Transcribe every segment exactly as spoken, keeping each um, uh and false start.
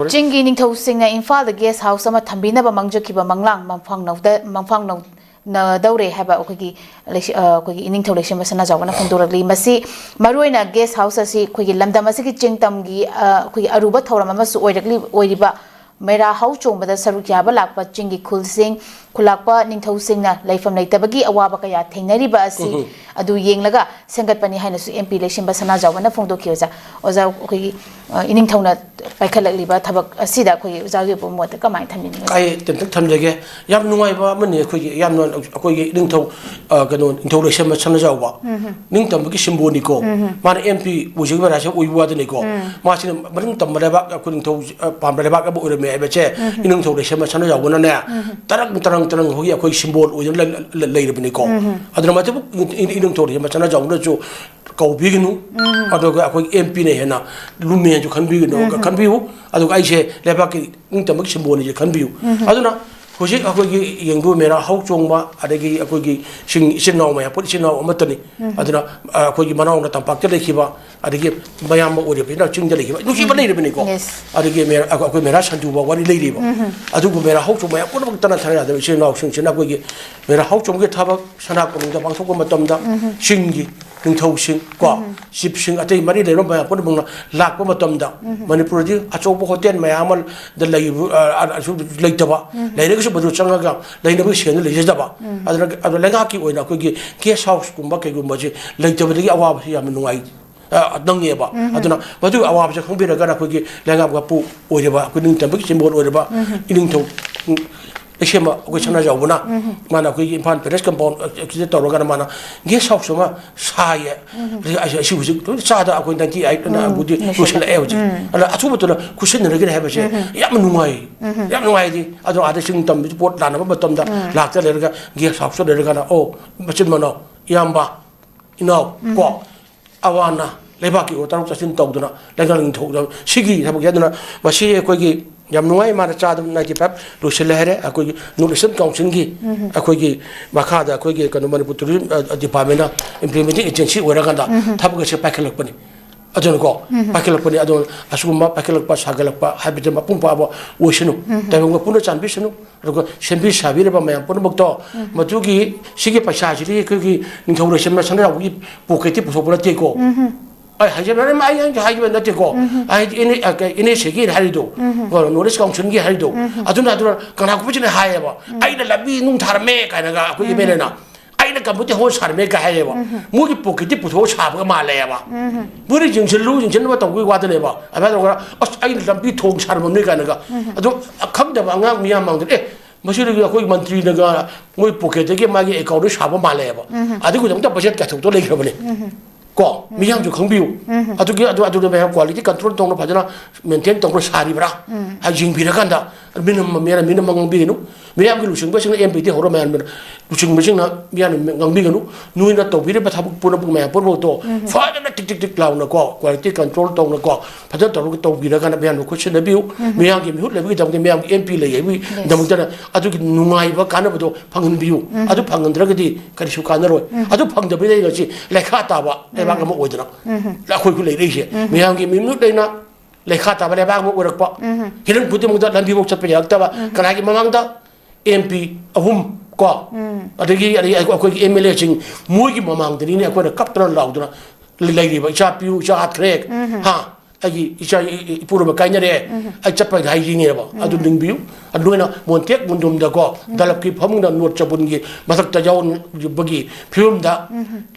ꯆꯤꯡꯒꯤ ꯅꯤꯡꯊꯧꯁꯤꯡꯅ ꯏꯝꯐꯥꯜꯗ gas house ꯑꯃ ꯊꯝꯕꯤꯅꯕ ꯃꯥꯡꯖꯈꯤꯕ ꯃꯪꯂꯥꯡ ꯃꯪꯐꯥꯡꯅꯧꯗ-, ꯃꯪꯐꯥꯡꯅꯧꯅꯗꯧꯔꯦ ꯍꯥꯏꯕ ꯑꯩꯈꯣꯏꯒꯤ ꯂꯩꯁꯤ-, ꯑ, ꯑꯩꯈꯣꯏꯒꯤ ꯏꯅꯤꯡꯊꯧ ꯂꯩꯁꯦꯝꯕ ꯁꯅꯥꯖꯥꯎꯕꯅ ꯐꯣꯡꯗꯣꯔꯛꯂꯤ꯫ ꯃꯁꯤ ꯃꯔꯨꯑꯣꯏꯅ ꯒꯦꯁ ꯍꯥꯎꯁ ꯑꯁꯤ ꯑꯩꯈꯣꯏꯒꯤ ꯂꯝꯗꯝ ꯑꯁꯤꯒꯤ ꯆꯤꯡ ꯇꯝꯒꯤ, ꯑ, ꯑꯩꯈꯣꯏꯒꯤ ꯑꯔꯨꯕ ꯊꯧꯔꯝ ꯑꯃꯁꯨ ꯑꯣꯏꯔꯛꯂꯤ-, ꯑꯣꯏꯔꯤꯕ ꯃꯦꯔꯥ ꯍꯧ ꯆꯣꯡꯕꯗ ꯁꯔꯨꯛ ꯌꯥꯕ ꯂꯥꯛꯄ ꯆꯤꯡꯒꯤ ꯈꯨꯜꯁꯤꯡ, ꯈꯨꯜꯂꯥꯛꯄ ꯅꯤꯡꯊꯧꯁꯤꯡꯅ ꯂꯩꯐꯝ ꯂꯩꯇꯕꯒꯤ ꯑꯋꯥꯕ ꯀꯌꯥ ꯊꯦꯡꯅꯔꯤꯕ ꯑꯁꯤ ꯎꯝ꯫ ꯑꯗꯨ ꯌꯦꯡꯂꯒ ꯁꯦꯝꯒꯠꯄꯅꯤ ꯍꯥꯏꯅꯁꯨ ꯑꯦꯝ ꯄꯤ ꯂꯩꯁꯦꯝꯕ ꯁꯅꯥꯖꯥꯎꯕꯅ ꯐꯣꯡꯗꯣꯛꯈꯤ꯫ ꯑꯣꯖꯥ, ꯑꯣꯖꯥ, ꯑꯩꯈꯣꯏꯒꯤ, ꯑ, ꯏꯅꯤꯡꯊꯧꯅ ꯄꯥꯏꯈꯠꯂꯛꯂꯤꯕ ꯊꯕꯛ ꯑꯁꯤꯗ ꯑꯩꯈꯣꯏꯒꯤ ꯑꯣꯖꯥꯒꯤ ꯑꯣꯏꯕ ꯃꯣꯠꯇ ꯀꯃꯥꯏꯅ ꯊꯝꯕꯤꯅꯤꯡꯉꯤ? ꯑꯩ ꯇꯦꯟꯇꯛ ꯊꯝꯖꯒꯦ꯫ ꯌꯥꯝ ꯅꯨꯡꯉꯥꯏꯕ ꯑꯃꯅꯤ꯫ ꯑꯩꯈꯣꯏꯒꯤ ꯌꯥꯝꯅ ꯑꯩꯈꯣꯏꯒꯤ ꯏꯅꯤꯡꯊꯧ, ꯑ, ꯀꯩꯅꯣ, ꯅꯤꯡꯊꯧ ꯂꯩꯁꯦꯝꯕ ꯁꯅꯥꯖꯥꯎꯕ ꯎꯝ꯫ ꯅꯤꯡꯇꯝꯕꯒꯤ ꯁꯤꯝꯕꯣꯜꯅꯤꯀꯣ꯫ ꯎꯝ꯫ ꯃꯥꯅ ꯑꯦꯝ ꯄꯤ ꯑꯣꯏꯖꯈꯤꯕ ꯔꯥꯏꯖ ꯑꯣꯏꯕ ꯋꯥꯗꯅꯤꯀꯣ꯫ ꯎꯝ꯫ ꯃꯥꯁꯤꯅ ꯃꯅꯤꯡ ꯇꯝꯕ ꯂꯩꯕꯥꯛ, ꯑꯩꯈꯣꯏ ꯅꯤꯡꯊꯧ, ꯑ, ꯄꯥꯟꯕ ꯂꯩꯕꯥꯛ ꯑꯃ ꯑꯣꯏꯔꯝꯃꯦ ꯍꯥꯏꯕꯁꯦ ꯎꯝ꯫ ꯏꯅꯤꯡꯊꯧ ꯂꯩꯁꯦꯝꯕ ꯁꯅꯥꯖꯥꯎꯕꯅꯅꯦ ꯎꯝ꯫ ꯇꯔꯪ ꯇꯔꯪ ꯇꯔꯪ ꯑꯩꯈꯣꯏꯒꯤ, ꯑꯩꯈꯣꯏ ꯁꯤꯝꯕꯣꯜ ꯑꯣꯏꯗꯨꯅ ꯂꯩ-, ꯂꯩ-, ꯂꯩꯔꯕꯅꯤꯀꯣ꯫ ꯎꯝ꯫ ꯑꯗꯨꯅ ꯃꯁꯤꯕꯨ ꯏꯅꯤꯡꯊꯧ ꯂꯩꯁꯦꯝꯕ ꯁꯅꯥꯖꯥꯎꯕꯅꯁꯨ ꯀꯧꯕꯤꯒꯅꯨ꯫ ꯎꯝ꯫ ꯑꯗꯨꯒ ꯑꯩꯈꯣꯏ ꯑꯦꯝ ꯄꯤꯅ ꯍꯦꯟꯅ ꯂꯨꯝꯃꯦꯅꯁꯨ ꯈꯟꯕꯤꯒꯅꯨ, ꯎꯝ꯫ ꯈꯟꯕꯤꯌꯨ꯫ ꯑꯗꯨꯒ ꯑꯩꯁꯦ ꯂꯩꯕꯥꯛꯀꯤ ꯅꯤꯡꯇꯝꯕꯒꯤ ꯁꯤꯝꯕꯣꯜꯅꯤꯁꯦ ꯈꯟꯕꯤꯌꯨ꯫ ꯎꯝ꯫ ꯑꯗꯨꯅ ꯍꯧꯖꯤꯛ ꯑꯩꯈꯣꯏꯒꯤ ꯌꯦꯡꯕꯤꯌꯨ, ꯃꯦꯔꯥ ꯍꯧ ꯆꯣꯡꯕ, ꯑꯗꯒꯤ ꯑꯩꯈꯣꯏꯒꯤ ꯁꯤꯡ-, ꯏꯆꯤꯟ ꯏꯅꯥꯎ ꯃꯌꯥꯝ ꯄꯨꯟꯅ ꯏꯆꯤꯟ ꯏꯅꯥꯎ ꯑꯃꯠꯇꯅꯤ꯫ ꯎꯝ꯫ ꯑꯗꯨꯅ, ꯑ, ꯑꯩꯈꯣꯏꯒꯤ ꯃꯅꯥꯎꯅ ꯇꯝꯄꯥꯛꯇ ꯂꯩꯈꯤꯕ, ꯑꯗꯒꯤ ꯃꯌꯥꯝꯕ ꯑꯣꯏꯔꯤꯕꯁꯤꯅ ꯆꯤꯡꯗ ꯂꯩꯈꯤꯕ, ꯅꯨꯡꯁꯤꯕ ꯎꯝ꯫ ꯂꯩꯔꯤꯕꯅꯤꯀꯣ꯫ Yes꯫ ꯑꯗꯒꯤ ꯃꯦꯔꯥ-, ꯑꯩꯈꯣꯏ ꯃꯦꯔꯥ ꯁꯟꯖꯨꯕ ꯋꯥꯔꯤ ꯂꯩꯔꯤꯕ꯫ ꯎꯝ꯫ ꯑꯗꯨꯕꯨ ꯃꯦꯔꯥ ꯍꯧ ꯆꯣꯡꯕ ꯃꯌꯥꯝ ꯄꯨꯝꯅꯃꯛ ꯇꯠꯅ ꯊꯥꯅ ꯌꯥꯗꯕ ꯏꯆꯤꯟ ꯏꯅꯥꯎꯁꯤꯡꯁꯤꯅ ꯑꯩꯈꯣꯏꯒꯤ ꯃꯦꯔꯥ ꯍꯧ ꯆꯣꯡꯕꯒꯤ ꯊꯕꯛ ꯁꯅꯥ ꯀꯣꯅꯨꯡꯗ ꯄꯥꯡꯊꯣꯛꯄ ꯃꯇꯝꯗ ꯎꯝ꯫ ꯆꯤꯡꯒꯤ ꯅꯤꯡꯊꯧꯁꯤꯡ ꯀꯣ, ꯎꯝ꯫ ꯆꯤꯞꯁꯤꯡ, ꯑꯇꯩ ꯃꯔꯤ ꯂꯩꯅꯕ ꯃꯌꯥꯝ ꯄꯨꯝꯅꯃꯛꯅ ꯂꯥꯛꯄ ꯃꯇꯝꯗ ꯎꯝ꯫ ꯃꯅꯤꯄꯨꯔꯗꯤ ꯑꯆꯧꯕ ꯍꯣꯇꯦꯜ ꯃꯌꯥꯝ ꯑꯃꯗ ꯂꯩꯕ, ꯑ, ꯑ, ꯑꯁꯨ ꯂꯩꯇꯕ, ꯎꯝ꯫ ꯂꯩꯔꯒꯁꯨ ꯃꯗꯨ ꯆꯪꯉꯒ ꯂꯩꯅꯕꯒꯤ ꯁꯦꯜꯗꯨ ꯂꯩꯖꯗꯕ꯫ ꯎꯝ꯫ ꯑꯗꯨꯅ, ꯑꯗꯨ ꯂꯩꯉꯥꯛꯀꯤ ꯑꯣꯏꯅ ꯑꯩꯈꯣꯏꯒꯤ ꯒꯦꯁ ꯍꯥꯎꯁꯀꯨꯝꯕ ꯀꯩꯒꯨꯝꯕꯁꯦ ꯂꯩꯇꯕꯗꯒꯤ ꯑꯋꯥꯕꯁꯤ ꯌꯥꯝꯅ ꯅꯨꯡꯉꯥꯏ, ꯑ, ꯅꯪꯉꯦꯕ꯫ ꯎꯝ꯫ ꯑꯗꯨꯅ ꯃꯗꯨꯒꯤ ꯑꯋꯥꯕꯁꯦ ꯈꯪꯕꯤꯔꯒꯅ ꯑꯩꯈꯣꯏꯒꯤ ꯂꯩꯉꯥꯛ ꯃꯄꯨ ꯑꯣꯏꯔꯤꯕ, ꯑꯩꯈꯣꯏ ꯅꯤꯡꯇꯝꯕꯒꯤ ꯁꯤꯝꯕꯣꯜ ꯑꯣꯏꯔꯤꯕ ꯎꯝ꯫ ꯏꯅꯤꯡꯊꯧ, ꯎꯝ, ꯂꯩꯁꯦꯝꯕ ꯑꯩꯈꯣꯏ ꯁꯅꯥꯖꯥꯎꯕꯅ ꯎꯝ꯫ ꯃꯥꯅ ꯑꯩꯈꯣꯏꯒꯤ ꯏꯝꯐꯥꯜ ꯄꯦꯂꯦꯁ ꯀꯝꯄꯥꯎꯟ, ꯑ, ꯁꯤꯗ ꯇꯧꯔꯒꯅ ꯃꯥꯅ ꯒꯦꯁ ꯍꯥꯎꯁ ꯑꯃ ꯁꯥꯏꯌꯦ꯫ ꯎꯝ꯫ ꯑꯁꯤ, ꯑꯁꯤ ꯍꯧꯖꯤꯛ ꯂꯣꯏꯅ ꯆꯥꯗ ꯑꯩꯈꯣꯏ ꯅꯥꯏꯟꯇꯤ ꯑꯩꯠ ꯑꯅ ꯎꯝ, ꯑꯩꯈꯣꯏꯗꯤ ꯂꯣꯏꯁꯤꯜꯂꯛꯑꯦ꯫ ꯂꯣꯏꯁꯤꯜꯂꯛꯑꯦ ꯍꯧꯖꯤꯛ꯫ ꯎꯝ꯫ ꯑꯗꯨꯅ ꯑꯊꯨꯕꯗꯨꯅ ꯈꯨꯠꯁꯤꯟꯅꯔꯒꯅꯤ ꯍꯥꯏꯕꯁꯦ ꯎꯝ꯫ ꯌꯥꯝ ꯅꯨꯡꯉꯥꯏ꯫ ꯎꯝ꯫ ꯌꯥꯝ ꯅꯨꯡꯉꯥꯏꯗꯤ꯫ ꯑꯗꯣ ꯑꯥꯗ ꯆꯤꯡ ꯇꯝꯕꯁꯨ ꯄꯣꯠ ꯂꯥꯟꯅꯕ ꯃꯇꯝꯗ ꯎꯝ꯫ ꯂꯥꯛꯇ ꯂꯩꯔꯒ ꯒꯦꯁ ꯍꯥꯎꯁꯇ ꯂꯩꯔꯒꯅ, ꯑꯣ, ꯃꯆꯤꯟ ꯃꯅꯥꯎ, ꯏꯌꯥꯝꯕ, ꯏꯅꯥꯎ, ꯎꯝ꯫ ꯀꯣ, ꯑꯋꯥ ꯑꯅꯥ, ꯂꯩꯕꯥꯛꯀꯤ ꯑꯣꯏꯕ ꯇꯥꯊꯣꯛ ꯇꯥꯁꯤꯟ ꯇꯧꯗꯅ ꯂꯩꯉꯥꯛ ꯅꯤꯡꯊꯧ ꯁꯤꯒꯤ ꯊꯕꯛꯁꯦ꯫ ꯑꯗꯨꯅ ꯃꯁꯤ ꯑꯩꯈꯣꯏꯒꯤ ꯌꯥꯝ ꯅꯨꯡꯉꯥꯏ꯫ ꯃꯥꯅ ꯆꯥꯗ ꯅꯥꯏꯟꯇꯤ ꯐꯥꯏꯚ ꯂꯣꯏꯁꯤꯜꯂꯦ ꯍꯥꯏꯔꯦ꯫ ꯑꯩꯈꯣꯏꯒꯤ ꯅꯣꯔꯠ ꯏꯁꯇꯔꯟ ꯀꯥꯎꯟꯁꯤꯜꯒꯤ ꯎꯝ꯫ ꯑꯩꯈꯣꯏꯒꯤ ꯃꯈꯥꯗ ꯑꯩꯈꯣꯏꯒꯤ ꯀꯩꯅꯣ ꯃꯅꯤꯄꯨꯔ ꯇꯨꯔꯤꯖꯝ, ꯑ, ꯗꯤꯄꯥꯔꯠꯃꯦꯟꯅ ꯏꯝꯄ꯭ꯂꯤꯃꯦꯟꯇꯤꯡ ꯑꯦꯖꯦꯟꯁꯤ ꯑꯣꯏꯔꯀꯥꯟꯗ ꯎꯝ꯫ ꯊꯕꯛ ꯑꯁꯦ ꯄꯥꯏꯈꯠꯂꯛꯄꯅꯤ꯫ ꯑꯗꯨꯅꯀꯣ, ꯄꯥꯏꯈꯠꯂꯛꯄꯅꯤ꯫ ꯑꯗꯨꯅ ꯑꯁꯤꯒꯨꯝꯕ ꯄꯥꯏꯈꯠꯂꯛꯄ, ꯁꯥꯒꯠꯂꯛꯄ ꯍꯥꯏꯕꯁꯦ ꯃꯄꯨꯡ ꯐꯥꯕ ꯑꯣꯏꯁꯅꯨ꯫ ꯇꯥꯏꯕꯪ ꯃꯄꯨꯅ ꯆꯥꯟꯕꯤꯁꯅꯨ꯫ ꯑꯗꯨꯒ ꯁꯦꯝꯕꯤ ꯁꯥꯕꯤꯔꯕ ꯃꯌꯥꯝ ꯄꯨꯝꯅꯃꯛꯇꯣ, ꯃꯗꯨꯒꯤ, ꯁꯤꯒꯤ ꯄꯩꯁꯥꯁꯤꯗꯤ ꯑꯩꯈꯣꯏꯒꯤ ꯅꯤꯡꯊꯧ ꯂꯩꯁꯦꯝꯕ ꯁꯅꯥꯖꯥꯎꯕꯒꯤ ꯄꯣꯀꯦꯠꯇꯤ ꯄꯨꯊꯣꯛꯄ ꯅꯠꯇꯦꯀꯣ꯫ ꯑꯩ ꯍꯥꯏꯖꯕꯅꯦ, ꯑꯩ ꯑꯩꯅ ꯍꯥꯏꯈꯤꯕ ꯅꯠꯇꯦꯀꯣ꯫ ꯍꯥꯏꯗꯤ ꯑꯦꯟ ꯑꯦꯁ ꯑꯦꯒꯤ ꯍꯥꯏꯔꯤꯗꯣ, ꯅꯣꯔꯠ ꯏꯁ ꯀꯥꯎꯟꯁꯤꯜꯒꯤ ꯍꯥꯏꯔꯤꯗꯣ, ꯑꯗꯨꯅ, ꯑꯗꯨꯅ ꯀꯅꯥꯒꯨꯝꯕꯁꯤꯅ ꯍꯥꯏꯌꯦꯕ, "ꯑꯩꯅ ꯂꯝꯕꯤ ꯅꯨꯡ ꯊꯥꯔꯝꯃꯦ" ꯀꯥꯏꯅꯒ ꯑꯩꯈꯣꯏ ꯑꯦꯝ ꯑꯦꯜ ꯑꯦꯅ, "ꯑꯩꯅ ꯀꯝꯃ꯭ꯌꯨꯅꯤꯇꯤ ꯍꯣꯜ ꯁꯥꯔꯝꯃꯦ" ꯀꯥꯏ ꯍꯥꯏꯌꯦꯕ꯫ ꯃꯣꯏꯒꯤ ꯄꯣꯀꯦꯠꯇꯤ ꯄꯨꯊꯣꯛꯑ ꯁꯥꯕꯒ ꯃꯥꯜꯂꯦꯕ꯫ ꯃꯣꯏꯅ ꯌꯦꯡꯁꯤꯜꯂꯨ ꯌꯦꯡꯁꯤꯟꯅꯕ ꯇꯧꯕꯒꯤ ꯋꯥꯗꯅꯦꯕ꯫ ꯑꯗꯨꯃꯥꯏꯅ ꯇꯧꯔꯒ, "ꯑꯁ, ꯑꯩꯅ ꯂꯝꯕꯤ ꯊꯣꯡ ꯁꯥꯔꯝꯃꯝꯅꯤ" ꯀꯥꯏꯅꯒ꯫ ꯑꯗꯨꯝ ꯈꯪꯗꯕ ꯑꯉꯥꯡ ꯃꯤꯌꯥꯝ ꯃꯥꯡꯗ, "ꯑꯦ, ꯃꯁꯤꯗꯒꯤ ꯑꯩꯈꯣꯏ ꯃꯟꯇ꯭ꯔꯤꯅꯒ ꯃꯣꯏ ꯄꯣꯀꯦꯠꯇꯒꯤ ꯃꯥꯒꯤ ꯑꯦꯀꯥꯎꯟꯗ ꯁꯥꯕ ꯃꯥꯜꯂꯦꯕ꯫ ꯑꯗꯨꯒꯤꯗꯃꯛꯇ ꯕꯖꯦꯠ ꯀꯥꯏꯊꯣꯛꯇ ꯂꯩꯈ꯭ꯔꯕꯅꯦ"꯫ ꯀꯣ, ꯃꯤꯌꯥꯝꯁꯨ ꯈꯪꯕꯤꯌꯨ꯫ ꯑꯗꯨꯒꯤ, ꯑꯗꯨ, ꯑꯗꯨꯗ ꯃꯌꯥꯝ ꯀ꯭ꯋꯥꯂꯤꯇꯤ ꯀꯟꯇ꯭ꯔꯣꯜ ꯇꯧꯅ ꯐꯖꯅ ꯃꯦꯟꯇꯦꯟ ꯇꯧꯅ ꯁꯥꯔꯤꯕ꯭ꯔꯥ ꯍꯥꯏ ꯌꯦꯡꯕꯤꯔꯀꯥꯟꯗ, ꯃꯤꯅ, ꯃꯤꯅ, ꯃꯤꯅ ꯉꯥꯡꯕꯤꯒꯅꯨ꯫ ꯃꯤꯌꯥꯝꯒꯤ ꯂꯨꯆꯤꯡꯕꯁꯤꯡꯅ, ꯑꯦꯝ ꯄꯤꯗꯤ ꯍꯧꯔ ꯃꯌꯥꯝ ꯂꯨꯆꯤꯡꯕꯁꯤꯡꯅ ꯃꯤꯌꯥꯝꯅ ꯉꯥꯡꯕꯤꯒꯅꯨ꯫ ꯅꯣꯏꯅ ꯇꯧꯕꯤꯔꯤꯕ ꯊꯕꯛ ꯄꯨꯝꯅꯃꯛ, ꯃꯌꯥꯝ ꯄꯨꯝꯅꯃꯛꯇꯣ ꯐꯖꯅ ꯇꯤꯛ ꯇꯤꯛ ꯇꯤꯛ ꯂꯥꯎꯅꯀꯣ, ꯀ꯭ꯋꯥꯂꯤꯇꯤ ꯀꯟꯇ꯭ꯔꯣꯜ ꯇꯧꯅꯀꯣ, ꯐꯖꯅ ꯇꯧꯔꯒ ꯇꯧꯕꯤꯔꯀꯥꯟꯗ ꯃꯌꯥꯝꯅ ꯈꯨꯠ ꯁꯤꯟꯅꯕꯤꯌꯨ꯫ ꯃꯤꯌꯥꯝꯒꯤ ꯃꯤꯍꯨꯠ ꯂꯩꯕꯒꯤꯗꯃꯛꯇ, ꯃꯤꯌꯥꯝꯒꯤ ꯑꯦꯝ ꯄꯤ ꯂꯩ ꯍꯥꯏꯕꯒꯤꯗꯃꯛꯇꯅ ꯑꯗꯨꯒꯤ ꯅꯨꯡꯉꯥꯏꯕ ꯀꯥꯟꯅꯕꯗꯣ ꯐꯪꯍꯟꯕꯤꯌꯨ꯫ ꯑꯗꯨ ꯐꯪꯍꯟꯗ꯭ꯔꯒꯗꯤ ꯀꯔꯤꯁꯨ ꯀꯥꯟꯅꯔꯣꯏ꯫ ꯑꯗꯨ ꯐꯪꯗꯕꯩ ꯂꯩꯔꯒ ꯁꯤ ꯂꯩꯈꯥ ꯇꯥꯕ ꯂꯩꯕꯥꯛ ꯑꯃ ꯑꯣꯏꯗꯅ ꯑꯩꯈꯣꯏ ꯂꯩꯔꯛꯏꯁꯦ꯫ ꯃꯤꯌꯥꯝꯒꯤ ꯃꯤꯍꯨꯠ ꯂꯩꯅ ꯂꯩꯈꯥ ꯇꯥꯕ ꯂꯩꯕꯥꯛ ꯑꯃ ꯑꯣꯏꯔꯛꯄ, ꯍꯤꯔꯝ ꯈꯨꯗꯤꯡꯃꯛꯇ ꯂꯝꯕꯤꯐꯥꯎ ꯆꯠꯄ ꯌꯥꯔꯛꯇꯕ, ꯀꯅꯥꯒꯤ ꯃꯃꯥꯡꯗ? ꯑꯦꯝ ꯄꯤ ꯑꯍꯨꯝ ꯀꯣ, ꯑꯗꯒꯤ, ꯑꯗꯒꯤ ꯑꯩꯈꯣꯏꯒꯤ ꯑꯦꯝ ꯑꯦꯜ ꯑꯦꯁꯤꯡ, ꯃꯣꯏꯒꯤ ꯃꯃꯥꯡꯗꯅꯤꯅꯦ ꯑꯩꯈꯣꯏꯅ ꯀꯞꯇꯅ ꯂꯥꯎꯗꯅ ꯂꯩꯔꯤꯕ, "ꯏꯆꯥ ꯄꯤꯌꯨ, ꯏꯆꯥ ꯍꯥꯠꯈ꯭ꯔꯦ, ꯍꯥ, ꯑꯩꯒꯤ ꯏꯆꯥ, ꯏ-, ꯏ-, ꯏꯄꯨꯔꯣꯏꯕ ꯀꯥꯏꯅꯔꯦ, ꯑꯩ ꯆꯠꯄ ꯍꯥꯏꯔꯤꯅꯦꯕ"꯫ ꯑꯗꯨ ꯅꯤꯡꯕꯤꯌꯨ꯫ ꯑꯗꯨ ꯅꯣꯏꯅ ꯃꯣꯟꯇꯦꯛ ꯃꯨꯟꯗꯨꯝꯗꯀꯣ, ꯗꯂꯞꯀꯤ ꯐꯃꯨꯡꯗ ꯅꯣꯠ ꯆꯕꯨꯟꯒꯤ ꯃꯊꯛꯇ ꯌꯥꯎꯔꯤꯕꯒꯤ ꯐꯤꯕꯝꯗ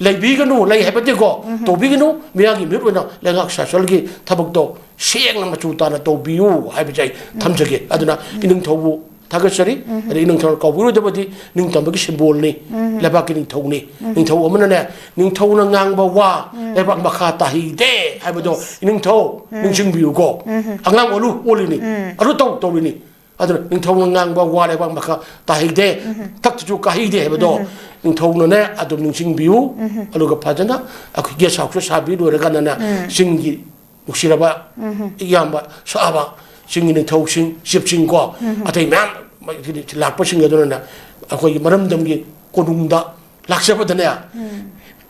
ꯂꯩꯕꯤꯒꯅꯨ, ꯂꯩ ꯍꯥꯏꯕꯗꯤꯀꯣ, ꯇꯧꯕꯤꯒꯅꯨ꯫ ꯃꯤꯌꯥꯝꯒꯤ ꯃꯤꯍꯨꯠ ꯑꯣꯏꯅ ꯂꯩꯉꯥꯛ ꯁꯥꯁꯣꯜꯒꯤ ꯊꯕꯛꯇꯣ ꯁꯦꯡꯅ ꯃꯆꯨ ꯇꯥꯅ ꯇꯧꯕꯤꯌꯨ ꯍꯥꯏꯕꯁꯦ ꯑꯩ ꯊꯝꯖꯒꯦ꯫ ꯑꯗꯨꯅ ꯏꯅꯤꯡꯊꯧꯕꯨ ꯊꯥꯒꯠꯆꯔꯤ꯫ ꯑꯗꯩ ꯏꯅꯤꯡꯊꯧꯅ ꯀꯥꯎꯕꯤꯔꯣꯏꯗꯕꯗꯤ ꯅꯤꯡꯇꯝꯕꯒꯤ ꯁꯤꯝꯕꯣꯜꯅꯤ, ꯂꯩꯕꯥꯛꯀꯤ ꯅꯤꯡꯊꯧꯅꯤ꯫ ꯅꯤꯡꯊꯧ ꯑꯃꯅꯅꯦ, ꯅꯤꯡꯊꯧꯅ ꯉꯥꯡꯕ ꯋꯥ ꯂꯩꯕꯥꯛ ꯃꯈꯥ ꯇꯥꯍꯩꯗꯦ ꯍꯥꯏꯕꯗꯣ ꯏꯅꯤꯡꯊꯧ ꯅꯤꯡꯁꯤꯡꯕꯤꯌꯨꯀꯣ꯫ ꯑꯉꯥꯡ ꯑꯣꯜꯂꯨ ꯑꯣꯜꯂꯤꯅꯤ, ꯑꯗꯨ ꯇꯧ ꯇꯧꯔꯤꯅꯤ꯫ ꯑꯗꯨꯅ ꯅꯤꯡꯊꯧꯅ ꯉꯥꯡꯕ ꯋꯥ ꯂꯩꯕꯥꯛ ꯃꯈꯥ ꯇꯥꯍꯩꯗꯦ, ꯊꯛꯇꯁꯨ ꯀꯥꯍꯩꯗꯦ ꯍꯥꯏꯕꯗꯣ ꯅꯤꯡꯊꯧꯅꯅꯦ ꯑꯗꯨꯝ ꯅꯤꯡꯁꯤꯡꯕꯤꯌꯨ꯫ ꯑꯗꯨꯒ ꯐꯖꯅ ꯑꯩꯈꯣꯏ ꯒꯦꯁ ꯍꯥꯎꯁꯁꯨ ꯁꯥꯕꯤ ꯂꯣꯏꯔꯀꯥꯟꯗꯅꯦ, ꯆꯤꯡꯒꯤ ꯅꯨꯡꯁꯤꯔꯕ ꯏꯌꯥꯝꯕ ꯁꯛꯑꯕ ꯆꯤꯡꯒꯤ ꯅꯤꯡꯊꯧꯁꯤꯡ, ꯆꯤꯞꯁꯤꯡ ꯀꯣ, ꯑꯇꯩ ꯃꯌꯥꯝ ꯂꯥꯛꯄꯁꯤꯡ ꯑꯗꯨꯅꯅꯦ ꯑꯩꯈꯣꯏꯒꯤ ꯃꯔꯝꯗꯝꯒꯤ ꯀꯣꯅꯨꯡꯗ ꯂꯥꯛꯆꯕꯗꯅꯦ,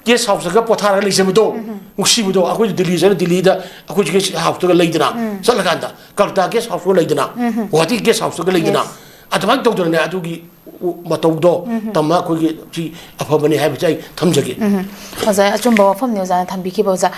ꯒꯦꯁ ꯍꯥꯎꯁꯇꯒ ꯄꯣꯊꯥꯔꯒ ꯂꯩꯖꯕꯗꯣ, ꯅꯨꯡꯁꯤꯕꯗꯣ, ꯑꯩꯈꯣꯏ ꯗꯤꯜꯂꯤ ꯆꯠꯂ ꯗꯤꯜꯂꯤꯗ ꯑꯩꯈꯣꯏ ꯒꯦꯁ ꯍꯥꯎꯁꯇꯒ ꯂꯩꯗꯅ, ꯆꯠꯂꯀꯥꯟꯗ ꯀꯜꯀꯇꯥ ꯒꯦꯁ ꯍꯥꯎꯁꯇꯒ ꯂꯩꯗꯅ, ꯒꯨꯋꯥꯍꯥꯇꯤ ꯒꯦꯁ ꯍꯥꯎꯁꯇꯒ ꯂꯩꯗꯅ, ꯑꯗꯨꯃꯥꯏꯅ ꯇꯧꯗꯅꯅꯦ, ꯑꯗꯨꯒꯤ ꯃꯇꯧꯗꯣ ꯇꯝꯃ ꯑꯩꯈꯣꯏꯒꯤ ꯁꯤ ꯑꯐꯕꯅꯤ ꯍꯥꯏꯕꯁꯦ ꯑꯩ ꯊꯝꯖꯒꯦ꯫ ꯑꯣꯖꯥ, ꯑꯆꯨꯝꯕ ꯋꯥꯐꯝꯅꯤ ꯑꯣꯖꯥꯅ ꯊꯝꯕꯤꯈꯤꯕ꯫ ꯑꯣꯖꯥ,